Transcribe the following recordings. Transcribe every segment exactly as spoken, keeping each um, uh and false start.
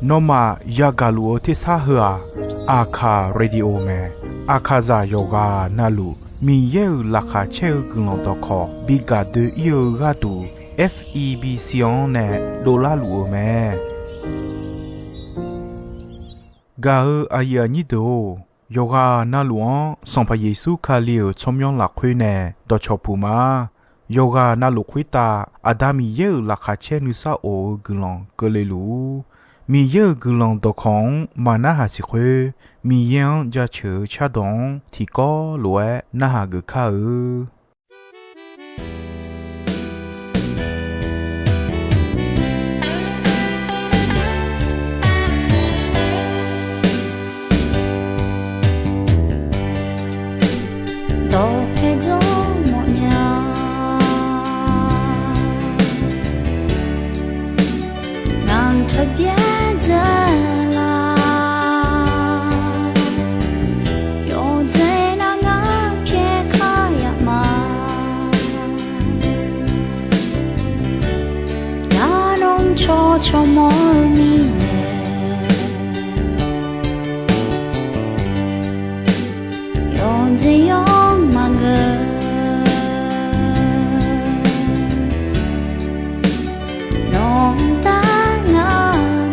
Nawmaf yagaq luf-eu tersar heu-aq, Aqkaq Radio mae. Aqkaqzaq yawqghaq navluf Miqyaer-euq laqkhaq caer-eu guiqlanq dawqkawq bi gaq doe-ir-eu gharduq, F E B C-anr nae dovlar luf-eu mae. Gaq-eu aqyuif aqnyir deuq-or, yawqghaq navluf-anr Sanqpaq Yeqsur Kali-euq tsawrmyanr lafkhoer nae dawqcawq puq ma. Yawqghaq navluf khoertav Aqda Miqyaer-euq laqkhaq caer nuisar of-eu guiqlanq keuvle luf-ur. Miqyaer-euq guiqlanq dawqkawq-anr maqnarhaq siq khoer, Miqyaer-anr jaceuq-eu cardawq-anr tiqkawv lof-aer narhaq geuf kar-eu. Dawqpae jawr mawfnya, ngaq-anr taqbyaer dzae la. Yawqjeq nar ngar pyaeq kar yaf ma. Ngar nawr cawq cawq mawr-eu mirnae, yawqjeq yawr maqngeur. Nawq-anr taef ngar mawr,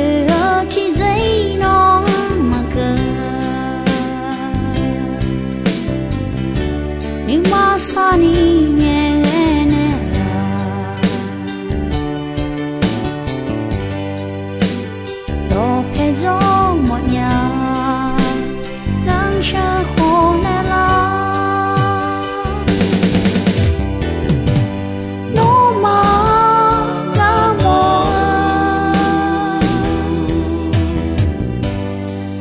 oe-eu tiqjeq-ir nawr maqkeuv. Nuima sarni ngaeqghae naeqlaf, dawqpae jawr mawfnya, ngar sheuqkhof naeqlaf. Nawmaf ngar mawr-eu,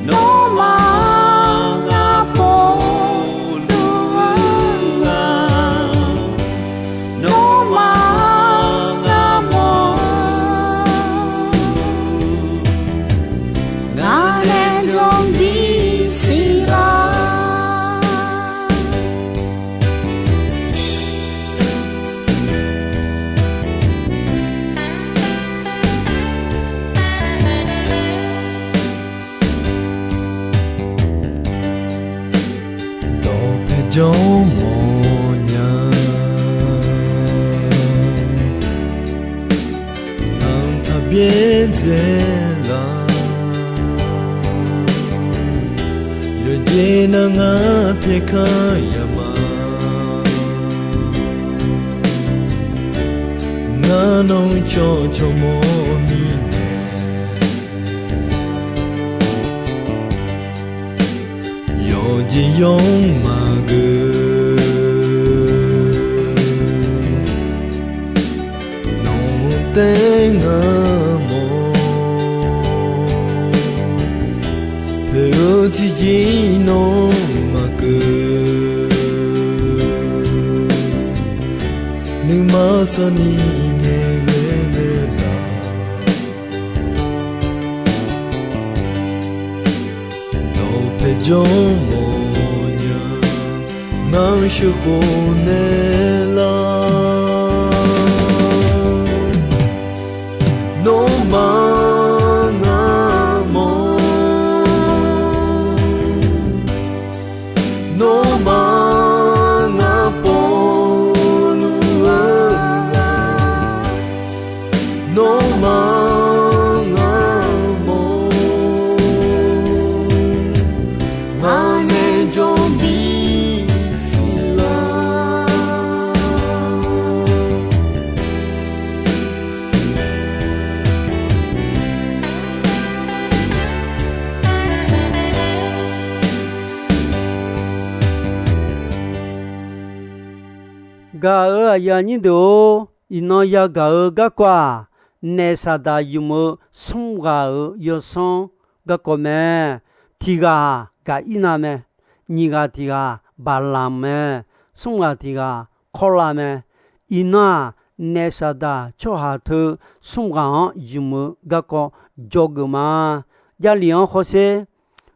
nawmaf ngar pov luf-eu, nawmaf ngar mawr-eu, ngaq nae jawr bisiq lar. Dawqpae jawr mawfnya, ngaq-anr taqbyaer dzae la. Yawqjeq nar ngar pyaeq kar yaf ma. Ngar nawr cawq cawq mawr mirnae, yawqjeq yawr maqgeur. Nawq-anr taef ngar mawr, poeq-eu tiqjeq-ir nawr maqkeuv. Nuima sarni ngaeqghae naeqlaf, dawqpae jawr mawfnya, ngar sheuqkhof naeqlaf. Nawmaf ngar mawr, nawmaf ngar pov luf-eu, nawmaf ngar mawr, ngaq nae jawr bisiq lar. Gaq-euq aqyuif aqnyir deuq-or, iqnan yagaq-eu garkawv-aq, naef saqdaq ymq-eu smr ghaq-euq yawsanr garkawv mae. Tiq ghaq gaq-ir na mae. Nyiq ghaq tiq ghaq Baqlamq mae. Smr ghaq tiq ghaq Kawrlav mae. Iqnan-aq, naef saqdaq tsawrhaq teu smr ghaq-anr ymq-eu garkawv dzawgeuf ma. Jarlif-anr hawsher.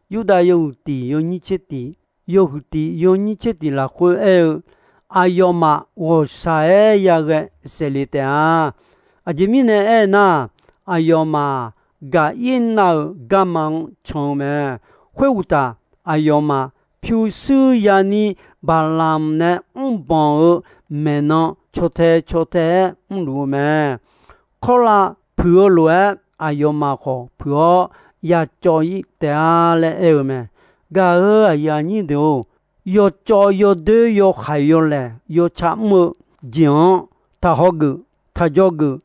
Yurdav yawhuiq tiq yawnyir tser tiq, yawhuiq tiq yawnyir tser tiq lafkhoer aer-eu, aqyawfmaf ghawqshaq-aer yaghae saefle taef-a. Aqjeq mirnae aernar, aqyawfmaf-aq, Gaqirnav-euq garma-anr can-eu mae. Khoeruqtaf, aqyawfmaf pyurshuir yani Baqlamq nae mrbanq-eu maeqnan caw tae caw tae-aer mrluf-eu mae. Kawrlav puiq-eu lof-aer aqyawfmaf khawf puiq-awr yacawv-ir taef-a laer aer-eu mae. Gaq-euq aqyuif aqnyir deuq-or, yawcawv yawdoer yawkhaeq yawlaeq yawca mr-eu jeq-anr taqhaw geuf, taqjawr geuf.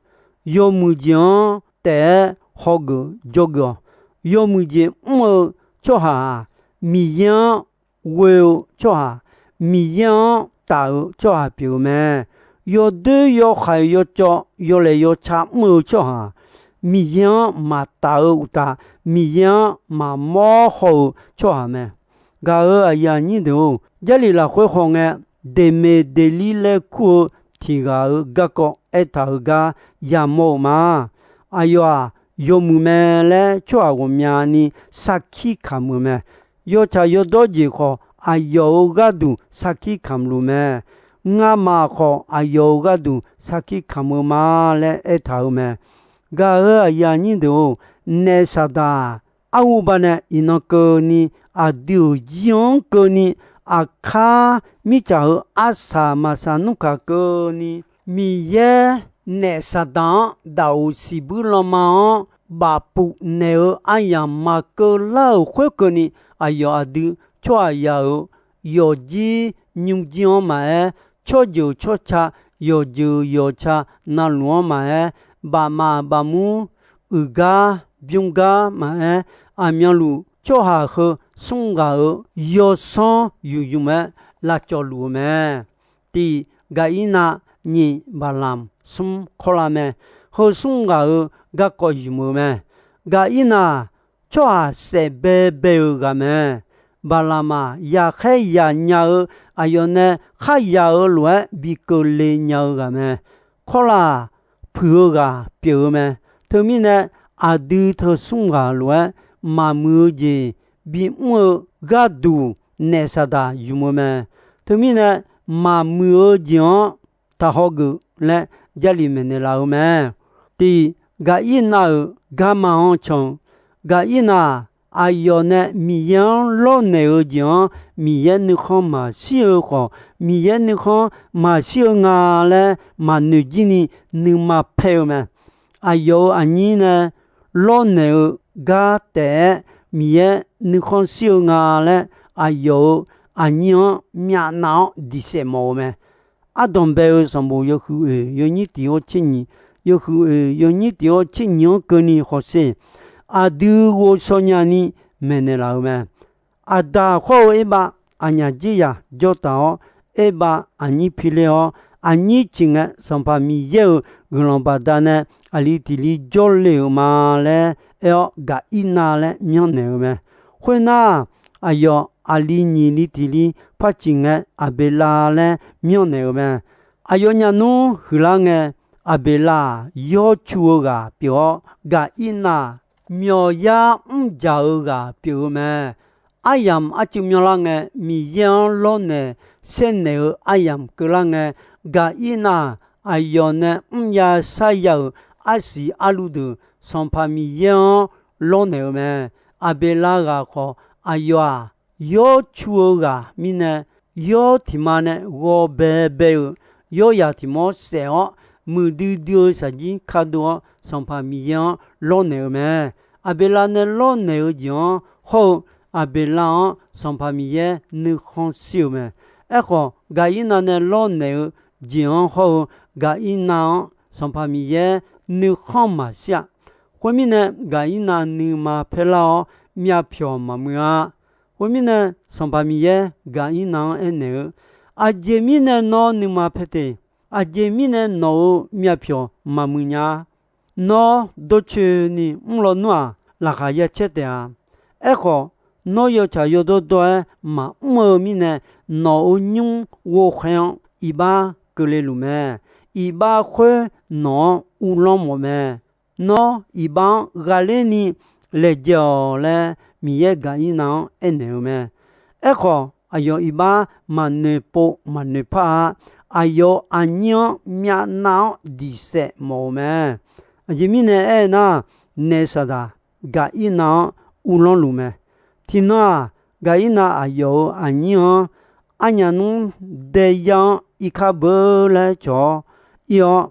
Yawmuiq jeq-anr taef-aer haw geuf jawr geuf-awq. Yawmuiq jeq mr-eu tsawrhaq-aq, Miqyaer-anr ghoe-eu tsawrhaq, Miqyaer-anr taf-eu tsawrhaq pyeuf-eu mae. Yawdoer yawkhaeq yawcawv yawlaeq yawca mr-eu tsawrhaq, Miqyaer-anr maqtaf-eu uqtaf, Miqyaer-anr maqmawr haw-eu tsawrhaq mae. Gaq-euq aqyuif aqnyir deuq-or, Jarlif lafkhoer hawngae, Deqmeq Deqlir laer kur-eu tiq ghaq-euq garkawv aertaq-euq gar yamawr-eu ma. Aqyawf-aq, yawmuiq mae laer tsawrhaq ghawqmyani sarkir kamq-euq mae. Yawtsaq yawdawr jeq khawf, aqyawf-euq gharduq sarkir kamq luf mae. Ngamaf khawf, aqyawf-euq gharduq sarkir kamq-eu ma laer aertaq-euq mae. Gaq-euq aqyuif aqnyir deuq-or, naef Saqdaq-aq, arhuba nae iqnan keuvni, aqdui-euq jir-anr keuvni, aqkar mirtsaq-euq arsaq maqsaq nmr kaq keuvni, Miqyaer naef Saqdaq-anr daqoq siqbuir lanma-anr bafpuf naeq-eu aryamq maqkeuv lar-euq khoerkeuvni, aqyawf aqdui tsawrhaqzaq-euq yawqjir nymrjir-anr maqaer, tsawrjeuq tsawrca, yawqjeuq yawqca navluf-anr maqaer, bafmaf bafmur, uiqgar bymrgar maqaer, aqmyanluf tsawrhaq heu smr ghaq-euq yawsanr yufyuf-aer lavcawv luf-eu mae. Tiq, Gaqirnav, nyiq, Baqlamq, smr, Kawrlav mae. Heu smr ghaq-euq garkawv yuf-eu mae. Gaqirnav-aq, tsawrhaq saef baebae-euq ghaq mae. Baqlamq-aq, yaqkhaer yaqnya-eu, aqyawf nae kharya-eu lof-aer bi keuvle nya-eu ghaq mae. Kawrlav-aq, puiq-eu ghaq pyeuf-eu mae. Teumirnae, aqdui teu smr ghaq lof-aer maqmuiq-eu jeq bimr-eu gharduq naef Saqdaq yuf-eu mae. Teumirnae, maqmuiq-eu jeq-anr taqhaw geuf laer Jarlif maeqnaeq laf-eu mae. Tiq, Gaqirnav-euq garma-anr can-eu. Gaqirnav-aq, aqyawf nae Miqyaer-anr lawrnaeq-eu jeq-anr Miqyaer nuikhanr maqshir-eu khawf, Miqyaer nuikhanr maqshir-eu nga laer maqnoeq jir ni nuima paer-eu mae. Aqyawf-euq aqnyir nae lawrnaeq-eu gar taef-aer Miqyaer nuikhanr shir-eu nga laer, aqyawf-euq aqnyir-anr myavnav-awr diqsaef mawf-eu mae. Ardanq bae-eu sanqbof yawhuiq oeq yawnyir tiq-awr tser nyiq, yawhuiq oeq yawnyir tiq-awr tser nyiq-anr keuvni hawsher, aqdui ghovshaw nyani maeqnaeq laf-eu mae. Aqda khawr-eu Erbav aqnyaf jeryaq jawr taq-awr, Erbav aqnyir pi ler-awr, aqnyir ciq ngae, Sanqpaq Miqyaer-euq guiqlanq baqdanae aqli tiq li jawrle-euq ma laer aer-awr, Gaqirnav laer myanrnaeq-eu mae. Khoernar, aqyawf aqli nyiq li tiq li par ciq ngae, Aqbeqlav laer myanrnaeq-eu mae. Aqyawfnyaf nmr huiqlar ngae, Aqbeqlav-aq, yawr cu-eu ghaq pyeuf-awr, Gaqirnav-aq, myawqyar mrjaq-eu ghaq pyeuf-eu mae. Aryamq arcuiv myanrlar ngae, Miqyaer-anr lawrnaeq saernaeq-eu aryamq keuvlar ngae, Gaqirnav aqyawf nae mrya sarya-euq arsiq arluv deuq Sanqpaq Miqyaer-anr lawrnaeq-eu mae. Aqbeqlav ghaq khawf, aqyawf-aq, yawr cu-eu ghaq mirnae, yawr tiq ma nae ghawbae bae-euq yawryaq tiq mawr saef-awr, muiqdui dui-eu shaqjir kadov-awr, Sanqpaq Miqyaer-anr lawrnaeq-eu mae. Aqbeqlav nae lawrnaeq-eu jeq-anr hawr-eu, Aqbeqlav-anr Sanqpaq Miqyaer nuikhanr shir-eu mae. Aerkhawf, Gaqirnav nae lawrnaeq-eu jeq-anr hawr-eu, Gaqirnav-anr Sanqpaq Miqyaer nuikhanr maqshir-a. Khoermirnae, Gaqirnav nuima paerlar-awr, myavpyawq maqmuiq-a. Khoermirnae, Sanqpaq Miqyaer Gaqirnav-anr aernaeq-eu, Aqjeq mirnae nawr nuima paer te? Aqjeq mirnae nawq-euq myavpyawq maqmuiq nya-a? Nawr dawrcoeni mrlawnmr-aq, laqkhaq ya caer taef-a. Aerkhawf, nawr yawtsaq yawdawr dawr-aer maqmr-eu mirnae, nawq-euq nymr ghovkhaer-anr iqbax keuvle luf mae. Iqbax khoer nawq-anr uvlanr mawf mae. Nawr iqbax-anr ghaqler ni laejae-awq laer, Miqyaer Gaqirnav-anr aernaeq-eu mae. Aerkhawf, aqyawf iqbax maqnoeq pov maqnoeq par-a. Aqyawf-euq aqnyir-anr myavnav-anr diq saef mawf-eu mae. Aqjeq mirnae aernar, naef Saqdaq Gaqirnav-anr uvlanr luf mae. Tiqnan-aq, Gaqirnav aqyawf-euq aqnyir-anr arnyaf nmr daeyar-anr irkar beur laer cawq-awr ir-awr,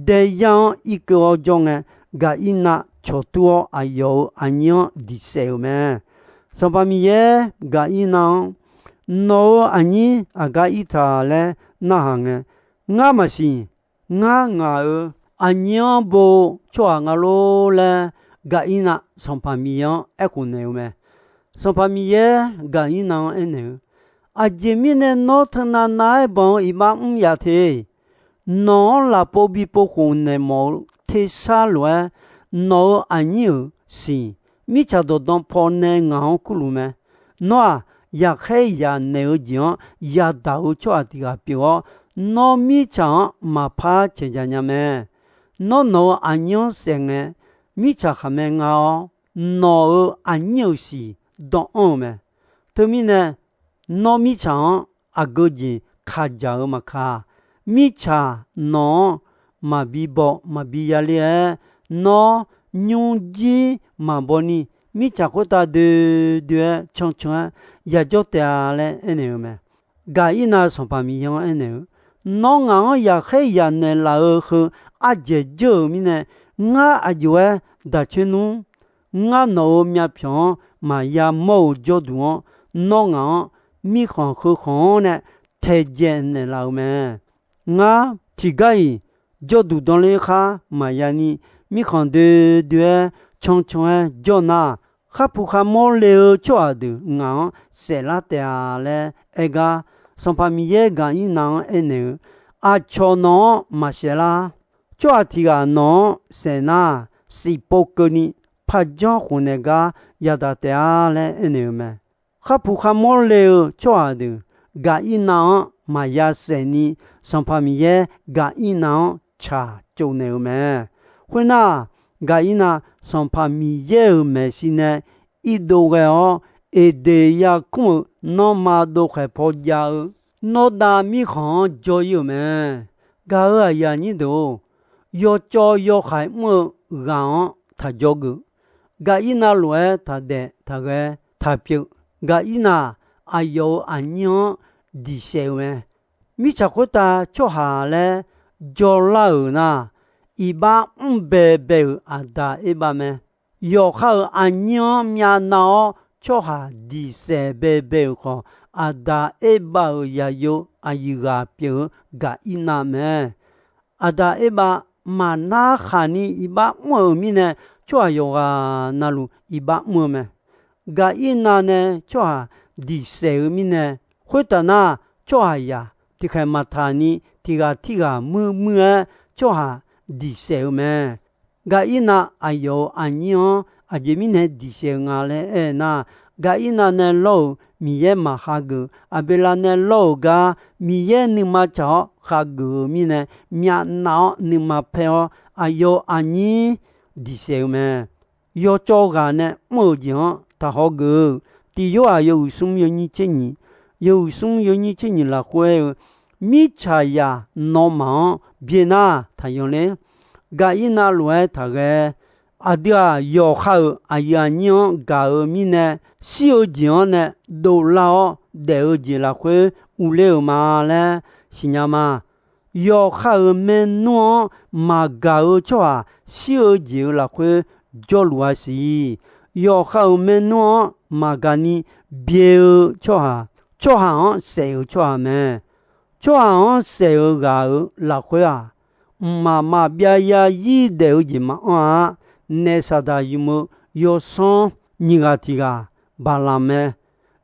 daeyar-anr irkeuv-awr jawr ngae, Gaqirnav cawqtur-awr aqyawf-euq aqnyir-anr diq saef-euq mae. Sanqpaq Miqyaer Gaqirnav-anr, Nawq-euq aqnyir aqgar ir taq laer narhaq ngae, ngar maqsiq. Ngar ngaq-euq aqnyir-anr bo-eu tsawrhaq nga lor laer Gaqirnav Sanqpaq Miqyaer-anr aerkhof naeq-eu mae. Sanqpaq Miqyaer Gaqirnav-anr aernaeq-eu, Aqjeq mirnae nawr teunav nav-aer banq-eu iqbax mr yaf te. Nawq-anr lafpov bipov khof naeq mawf-eu tersar lof-aer, nawq-euq aqnyir-euq siq mirtsaq dawqdan pawnae ngaq-anr kurluf mae. Nawr-aq, yaqkhaer yaq naeq-eu jeq-anr yadaq-eu tsawrhaq tiq ghaq pyeuf-awr, nawr mirtsaq-anr maqpar caeqjaq nya mae. Nawr nawq-euq aqnyir-anr saef ngae, mirtsaq khaqmae nga-awr, nawq-euq aqnyir-euq siq dan anr-eu mae. Teumirnae, nawr mirtsaq-anr aqgeu jeq kaq jaq-eu maqkaq, mirtsaq nawq-anr maqbi baw maqbi yaler-aer, nawr nymrjir maqbaw ni, mirtsaq khoertav doe doe-aer cancan-aer yajawr taef-a laer aernaeq-eu mae. Gaqirnav Sanqpaq Miqyaer-anr aernaeq-eu, Nawr ngaq-anr yaqkhaer yaq naeqlaf-eu heu ardzaeq dzeur-euq mirnae, ngar aqjox-aer daq coer nmr. Ngar nawq-euq myavpyawq-anr maqya mawr-eu jawrduq-anr, nawr ngaq-anr mirkhanq heu khanq-anr nae taedzae naeqlaf-eu mae. Ngar tiqgar-iq jawrduq danler khar maqya ni, mirkhanq doe doe-aer cancan-aer jawr nar, kharpuq kharmawr le-eu tsawrhaq deuq ngaq-anr saeflar taef-a laer aer gar, Sanqpaq Miqyaer Gaqirnav-anr aernaeq-eu, Aqcawq nawq-anr maqsaef lar. Tsawrhaq tiq ghaq nawq-anr saef nar, siqpov keuvni parjanr khofnaeq gar yadaq taef-a laer aernaeq-eu mae. Kharpuq kharmawr le-eu tsawrhaq deuq Gaqirnav-anr maqya saef ni, Sanqpaq Miqyaer Gaqirnav-anr tsaq tsovnaeq-eu mae. Khoernar, Gaqirnav Sanqpaq Miqyaer-euq maeqshi nae irdov ghae-awr, Eqdeq yarkmr-euq nanrma dovkhaeq paw jav-eu nawr dav mirkhanq-anr jawr ir-euq mae. Gaq-euq aqyuif aqnyir deuq-or, yawcawv yawhaiq mr-eu ghaq-anr taq jawr geuf. Gaqirnav lof-aer taq daef taq ghae taq pyeuf. Gaqirnav aqyawf-euq aqnyir-anr diqsaef-eu mae. Mirtsaq khoertav tsawrhaq laer jawrlar-euq nar, iqbax mr baebae-euq aqda Erbav mae. Yawqha-euq aqnyir-anr myavnav-awr tsawrhaq diqsaef baebae-euq khawf, aqda Erbav-euq yaqyo aqyuif ghaq pyeuf-eu Gaqirnav mae. Aqda Erbav maqnar khaqni iqbax mr-euq mirnae, tsawrhaq yawqghaq navluf iqbax mr-eu mae. Gaqirnav nae tsawrhaq diqsaef-eu mirnae, khoertaf nar, tsawrhaqzaq tiqkhaeq maqtaq ni tiq ghaq tirghaq muir muir-aer tsawrhaq diqsaef-eu mae. Gaqirnav aqyawf-euq aqnyir-anr aqjeq mirnae diqsaef-eu nga laer aernar, Gaqirnav nae lawr-euq Miqyaer maqhageuf, Aqbeqlav nae lawr-euq gar Miqyaer nuima tsaq-awr khageuf-eu mirnae, myavnav-awr nuima paer-awr aqyawf aqnyir diqsaef-eu mae. Yawcawv ghaq nae mr-euq jeq-anr taqhaw geuf-eu. Tiq Yorhaq yawhuiq smr yawnyir tser nyiq, yawhuiq smr yawnyir tser nyiq lafkhoer-eu, mirtsaqzaq nawmaf-anr byaenar taqyanler. Gaqirnav lof-aer taqghae. Aqdui-aq, yawqha-euq aqyuif aqnyir-anr gaq-eu mirnae, shir-eu jeq-anr nae dovlar-awr daef-eu jeq lafkhoer uvler-euq ma laer siqnya ma. Yawqha-euq maernmr-anr maqgaq-eu tsawrhaq shir-eu jeq-euq lafkhoer jawrluf-a siq. Yawqha-euq maernmr-anr maqgaq ni byae-eu tsawrhaq, tsawrhaq-anr saef-euq tsawrhaq mae. Tsawrhaq-anr saef-eu ghaq-euq lafkhoer-aq, mqmaq maqbyav ya zir daef-eu jeq maqanr-a. Naef Saqdaq ymq-eu yawsanr nyiq ghaq tiq ghaq Baqlamq mae.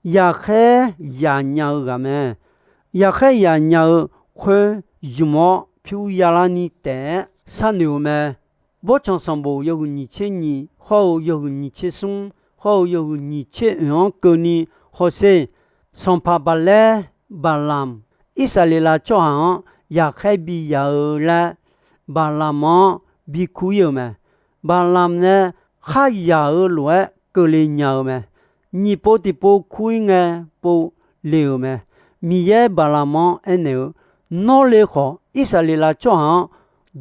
Yaqkhaer yaq nya-eu ghaq mae. Yaqkhaer yaq nya-eu khoer ymq-awr pyur yalar ni taef-aer sharnoeq-eu mae. Bawrtsanq sanqbof yawhuiq nyiq tser nyiq hawr-eu yawhuiq nyiq tser smr hawr-eu yawhuiq nyiq tser oeq-anr keuvni hawsher. Sanqpaq Baqlaer Baqlamq Irsaqleqlav tsawrhaq-anr yaqkhaer bi yaq-eu laer Baqlamq-anr bi kur ir-euq mae. Baqlamq nae kharyaq-eu lof-aer keuvle nya-eu mae. Nyiq pov tiqpov kur ir ngae pov le-euq mae. Miqyaer Baqlamq-anr aernaeq-eu, Nawr le khawf, Irsaqleqlav tsawrhaq-anr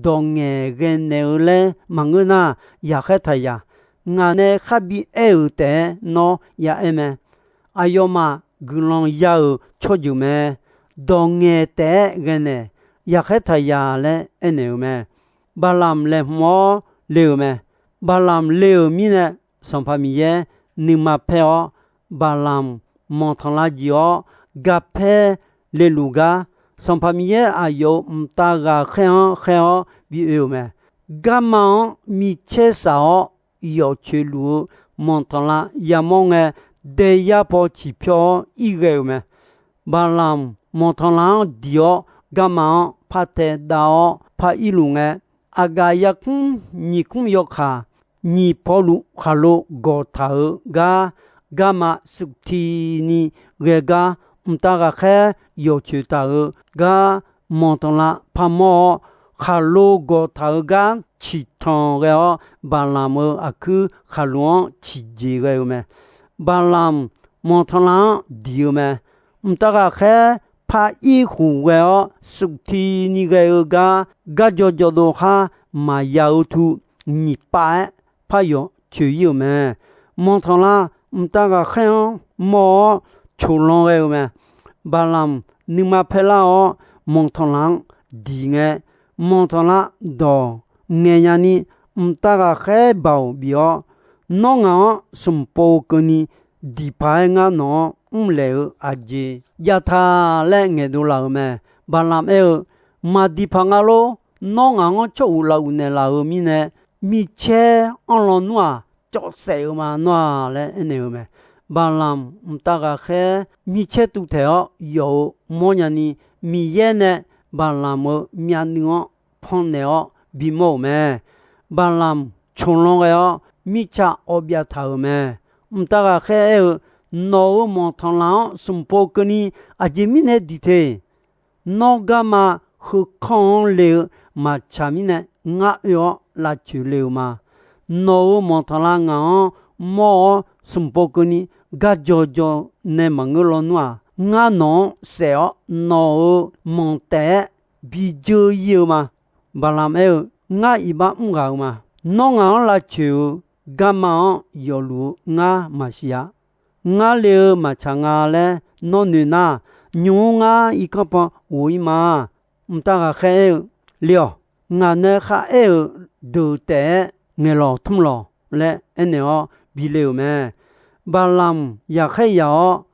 dawq ngaeqghae naeq-eu laer maqngeur nar, yaqkhaer taq yaq. Ngaq nae khar bi aer-euq taef-aer nawr yaaer mae. Aqyawfmaf guiqlanq ya-euq tsawrjeuq mae. Dawq ngaeq taef-aer ghae naeq, yaqkhaer taq yaq laer aernaeq-euq mae. Baqlamq laeqhmq-awr le-euq mae. Baqlamq le-euq mirnae, Sanqpaq Miqyaer nuima paer-awr, Baqlamq manqtanqlav jeq-awr, garpaer leluf gar, Sanqpaq Miqyaer aqyawf-euq mqtav ghaqkhaer-anr khaer-awr bi oe-euq mae. Garma-anr micaer saf-awr, yawf coeq luf-eu manqtanqlav yamawr ngae, daeyar paw ciqpyawr-awr irghae-euq mae. Baqlamq manqtanqlav-anr diq-awr, garma-anr par tae dav-awr par irluf ngae, aqgaf yarkmr nyiq kmr yawkaq nyiq pawluf khaqlo gawqtaq-euq gar, garma suftiqni ghae gar, mqtav ghaqkhaer yawf coeq taq-euq gar, manqtanqlav parmawr-awr, khaqlo gawqtaq-euq gar ciqtanq ghae-awr, Baqlamq-euq aqkuir khaqlo-anr ciqjeq ghae-eu mae. Baqlamq manqtanqlav-anr diq-eu mae. Mqtav ghaqkhaer par ir khuf ghae-awr, suftiqni ghae-eu gar, garjaw jawdov khar maqya-eu tu nyiq pav-aer par yawf coeq ir-euq mae. Manqtanqlav mqtav ghaqkhaer-anr mawr-awr, coqlan ghae-eu mae. Baqlamq nuima paerlar-awr, manqtanqlav-anr diq ngae, manqtanqlav dawq ngaeqnya ni, mqtav ghaqkhaer baoq bif-awr, Nawr ngaq-anr smq pov keuvni diq paq-aer ngar nawq-anr mrlaeq-eu aqjeq jav ta laer ngaeqdov laf-euq mae. Baqlamq aer-eu, Maqdiq paq nga lor. Nawr ngaq-anr tsawr uq laf uq naeqlaf-euq mirnae, micaer anrlaw nmr-aq, cawv saef-eu ma nawr-aq laer aernaeq-eu mae. Baqlamq mqtav ghaqkhaer micaer tuvtaeq-awr yawf-eu mawrnya ni, Miqyaer nae Baqlamq-euq myavnuiv-anr pannaeq-awr bimawr-euq mae. Baqlamq coqlan ghae-awr, mirtsa awv byav taq-euq mae. Mqtav ghaqkhaer aer-eu, Nawq-euq manqtanqlav-anr smq pov keuvni aqjeq mirnae diq te? Nawr garma heukanr-anr le-eu maqtsaq mirnae, ngar oe-awr lavcoeq le-euq ma. Nawq-euq manqtanqlav ngaq-anr mawr-awr smq pov keuvni garjaw jaw nae maqngeur law nmr-aq, ngar nawq-anr saef-awr nawq-euq manq taef-aer bi dzeur ir-eu ma. Baqlamq aer-eu, Ngar iqbax mr ghaq-eu ma. Nawr ngaq-anr lavcoeq-eu garma-anr yawfluf-eu ngar maqsiq-a. Ngar le-eu maqtsaq nga laer nawr noeq nar, nymq-mr ngar irkanr pan ghof ir ma. Mqtav ghaqkhaer aer-eu, Le-awq. Ngaq nae kharaer-euq deuq taef-aer ngaeqlawq tmr lawq laer aernaeq-awr bi le-euq mae. Baqlamq yaqkhaer yaq-awr,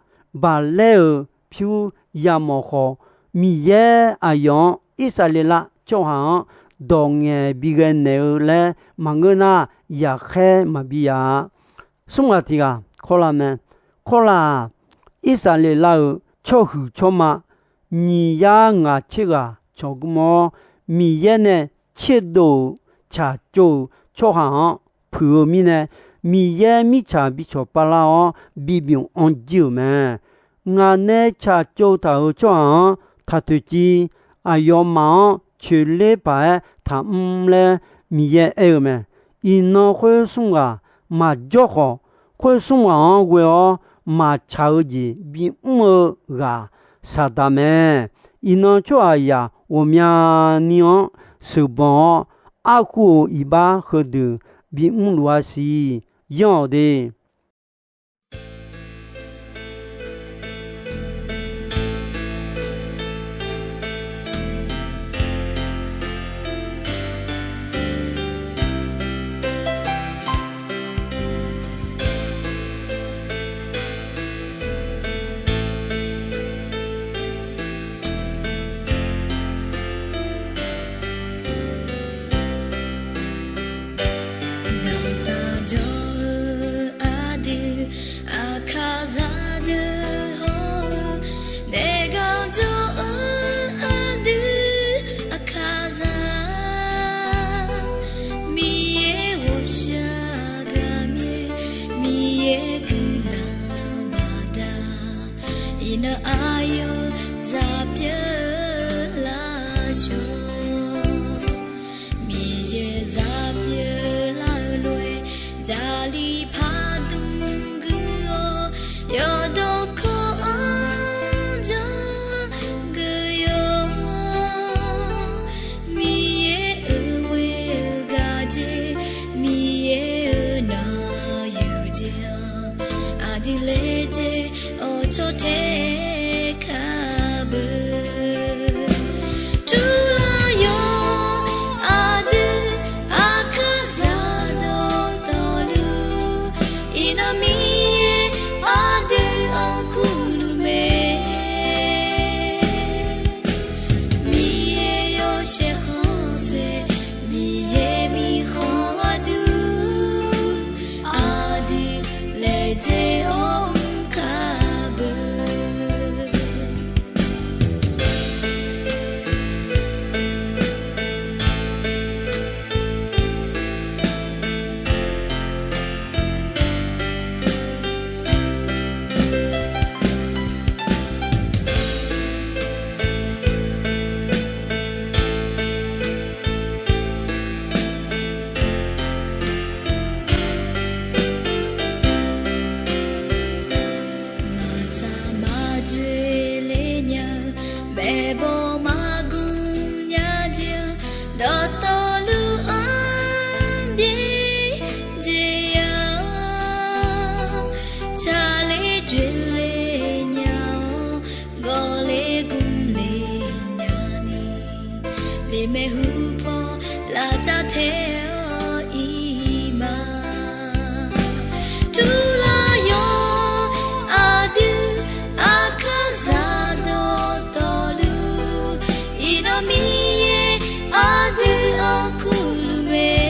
Baqlaer-euq pyur yamawf khawf, Miqyaer aqyawf-anr Irsaqleqlav tsawrhaq-anr dawq ngaeq bi ghae naeq-eu laer maqngeur nar, yaqkhaer maqbi yaf-a. Smr ghaq tiq ghaq kawrlav mae. Kawrlav-aq, Irsaqleqlav-euq tsawrhuiq tsawrma nyiq yar ngaq tser ghaq cawq gmr-awr, Miqyaer nae tserdov-euq tsaqtsov-euq tsawrhaq-anr puiq-eu mirnae, Miqyaer mirtsaq bi cawq pavlar-awr, bibymq anr jir-euq mae. Ngaq nae tsaqtsov taq-euq tsawrhaq-anr taq toeqciv, aqyawfmaf-anr coeqler paq-aer taqmr laer Miqyaer aer-eu mae. Iqnan khoer smr ghaq maqjawr khawf, khoer smr ghaq-anr ghoe-awr maqtsaq-eu jeq bimr-eu ghaq Saqdaq mae. Iqnan tsawrhaqzaq ghawqmyani-anr sheuqbanq-awr, arkhu-euq iqbax heudeuq bimr luf-a siq. Yanr-awq de. Dawqtaq jawr-eu aqdui, aqkaqzaq deuq hawr-eu, daeqganq jawr-eu aqdui, aqkaqzaq, Miqyaer ghawqshaq gaqmyaer, Miqyaer guiqlanq baqda, iqnan aqyawf zaq pyeuf-eu lavshawr. Miqyaer zaq pyeuf lar-eu lof-aer, Jarlif pardmq guiq-awr, yawqdawq kawv-anr Leqmaeq hupaw lavdzaq tae-awr iqma. Turlar yawq aqdui aqkar zaq dawqtawvluf, iqnan Miqyaer aqdui-anr kurluf mae.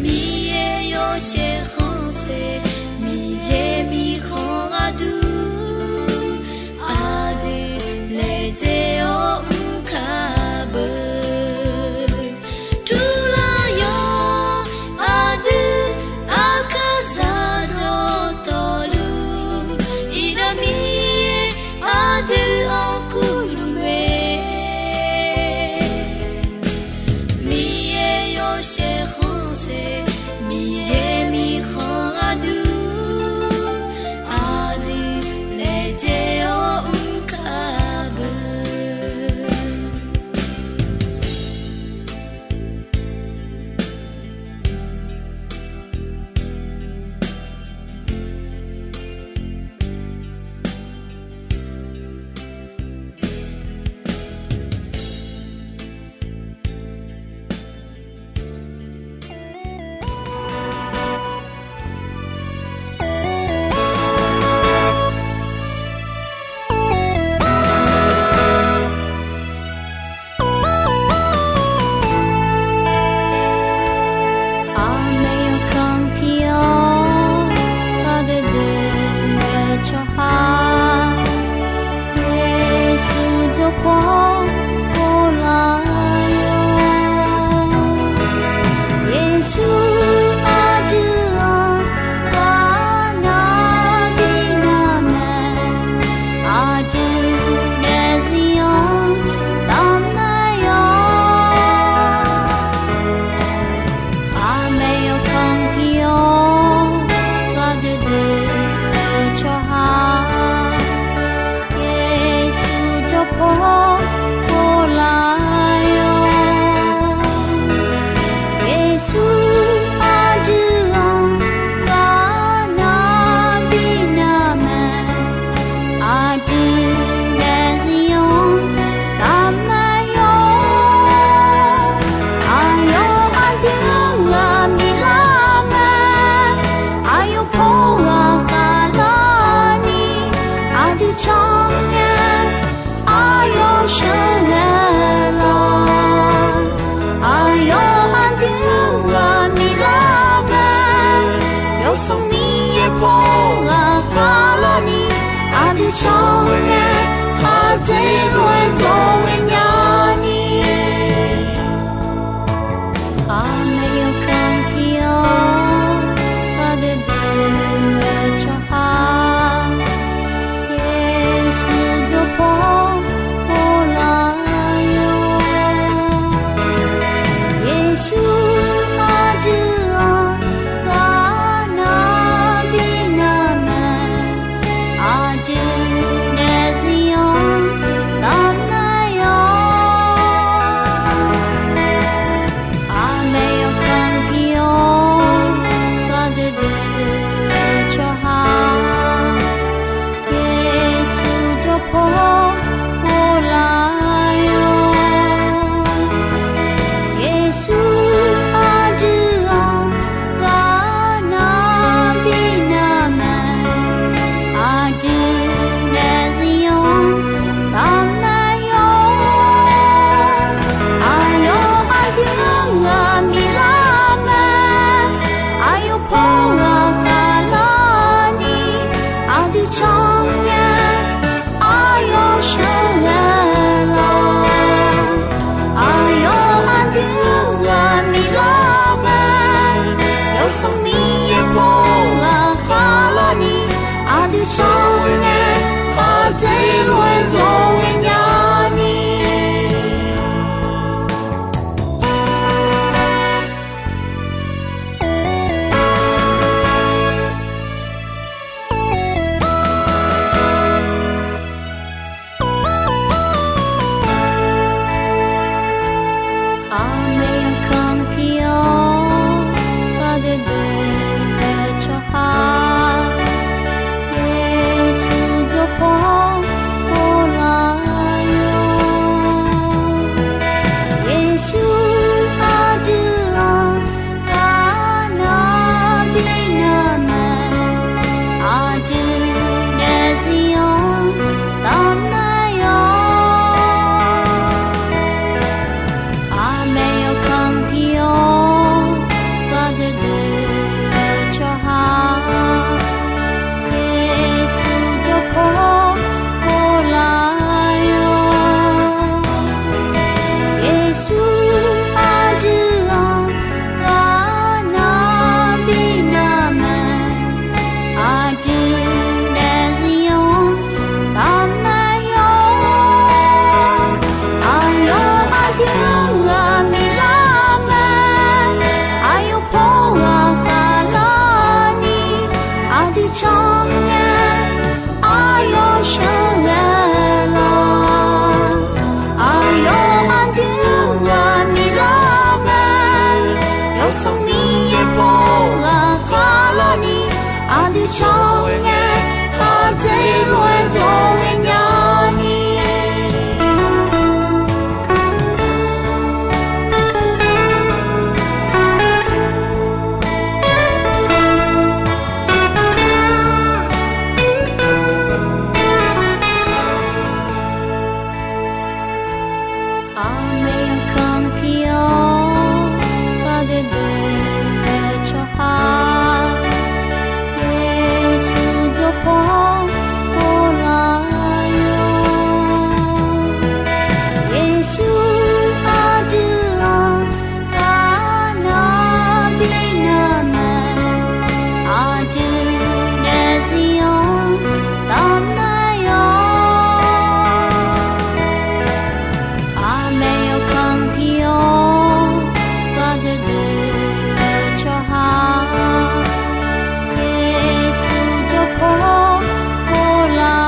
Miqyaer yawshaef khanqsaer, Miqyaer mirkhanq gharduq, aqdui laejae-awr mr kar beu. Turlar yawq aqdui aqkar zaq dawqtawvluf, iqnan Miqyaer aqdui-anr kurluf mae. Miqyaer yawshaef khanqsaer, Miqyaer mirkhanq gharduq, aqdui laejae-awr mr kar beu. Khaqmae yawkanr pi-awr, gardui dui-eu tsawrhaq, Yeqsur jawrpaw pov lar-awr. Yeqsur aqdui-anr ghaq nar bi nar mae, aqdui daefzir-anr taf mae-awr. Khaqmae yawkanr pi-awr, gardui dui-eu tsawrhaq, Yeqsur jawrpaw pov lar-awr. Yeqsur aqdui-anr ghaq nar bi nar mae, aqdui daefzir-anr taf mae-awr. Aqyawf aqdui-anr ghaq bi lar mae, aqyawf paw ghaq khaqlar ni, aqdui can ngae, aqyawf sheuqghae lawq. Aqyawf aqdui-anr ghaq bi lar mae, Yawsanr Miqyaer paw ghaq khaqlar ni, aqdui can ngae, khaqdzerzaq lof-aer dzawr ghaenya ni. Khaqmae yawkanr pi-awr, gardui dui-eu tsawrhaq, Yeqsur jawrpaw pov lar-awr. Yeqsur aqdui-anr ghaq nar bi nar mae, aqdui daefzir-anr taf Aqmeq yawkanr pir-awr, gardui dui-eu tsawrhaq, Yeqsur jawrpaw-awr lar-awr, Yeqsur aqdui-anr ghaq nar bi nar mae, aqdui daefzir-anr taf mae-awr. Aqmeq yawkanr pir-awr, gardui dui-eu tsawrhaq, Yeqsur jawrpaw ghoflar-awr,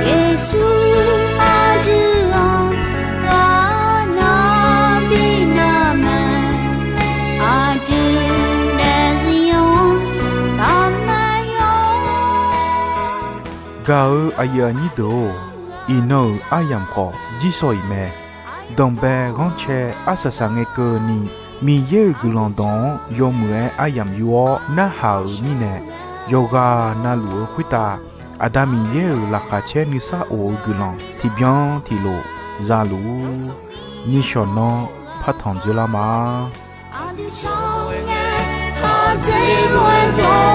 Yeqsur aqdui-anr ghaq nar bi nar mae, aqdui daefzir-anr taf mae-awr. Gaq-eu aqyuif aqnyir deuq-or, iqnan-euq aryamq khawf jirsawq iq mae. Danqbae ghanrcae arsaq saq ngae keuvni, Miqyaer-euq guiqlanq dawq-anr yawmuiq-aer aryamq yur-awr narhaq-euq mirnae, yawqghaq navluf-eu khoertav Aqda Miqyaer-euq laqkhaq caer nuisar of-eu guiqlanq tiqbyan tiqlof za luf-ur. Nishawq nanr partanq dzoerlar ma. Aqdui cawq-eu ngae, khaqdzer lof-aer zawr